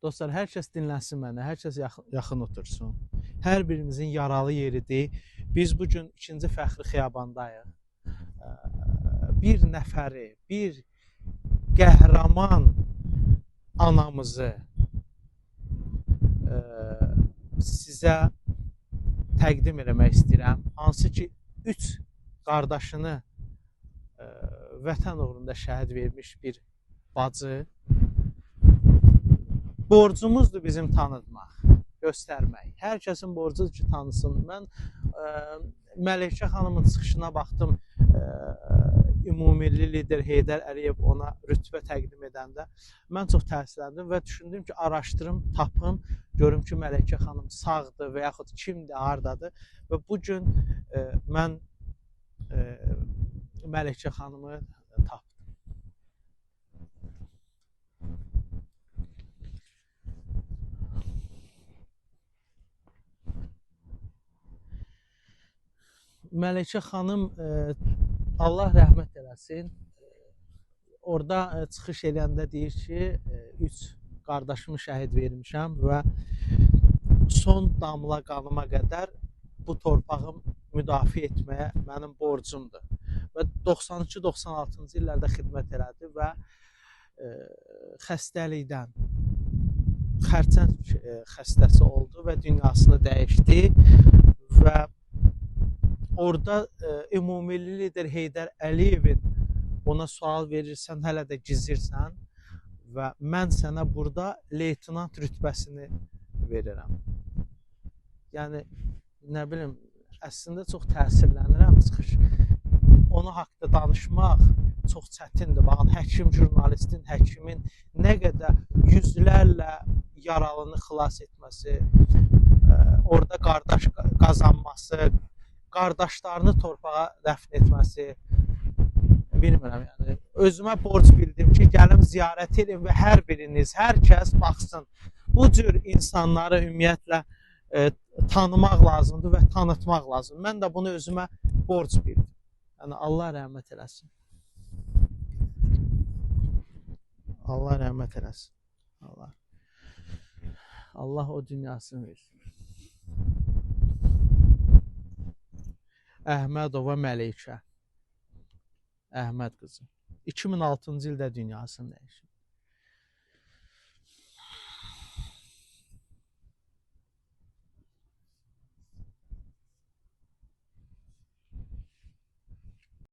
Dostlar, hər kəs dinləsin məni, hər kəs yaxın otursun. Hər birimizin yaralı yeridir. Biz bu gün 2-ci Fəxri xiyabandayıq. Bir nəfəri, bir qəhrəman anamızı sizə təqdim eləmək istəyirəm. Hansı ki, 3 qardaşını vətən uğrunda şəhid vermiş bir bacı. Borcumuzdur bizim tanıtmaq, göstərmək. Hər kəsin borcudur ki, tanısın. Mən Məleykə xanımın çıxışına baxdım. Ümummilli lider Heydər Əliyev ona rütbə təqdim edəndə mən çox təsirləndim və düşündüm ki, araşdırım, tapım, görüm ki, Məleykə xanım sağdır və yaxud kimdir, hardadır. Və bu gün mən Məleykə xanımı tapdım. Məleykə xanım, Allah rəhmət eləsin, orada çıxış eləyəndə deyir ki, 3 qardaşımı şəhid vermişəm və son damla qanıma qədər bu torpağı müdafiə etməyə mənim borcumdur. Və 92-96-cı illərdə xidmət elədi və xəstəlikdən, xərçəng xəstəsi oldu və dünyasını dəyişdi və orada ümummilli lider Heydər Əliyevin ona sual verirsən, hələ də gizirsən və mən sənə burada leytenant rütbəsini verirəm. Yəni, nə bilim, əslində çox təsirlənirəm çıxış. Onu haqda danışmaq çox çətindir. Baxın, həkim jurnalistin, həkimin nə qədər yüzlərlə yaralını xilas etməsi, orada qardaş qazanması, qardaşlarını torpağa dəfn etməsi, bilmirəm, yəni özümə borc bildim ki, gəlim ziyarət edim və hər biriniz, hər kəs baxsın. Bu cür insanları ümumiyyətlə tanımaq lazımdır və tanıtmaq lazımdır. Mən də bunu özümə borc bildim. Yəni Allah rəhmət eləsin. Allah rəhmət eləsin. Allah. Allah o dünyasını versin. Əhmədova Məleykə, Əhməd qızı. 2006-cı ildə dünyasını dəyişib.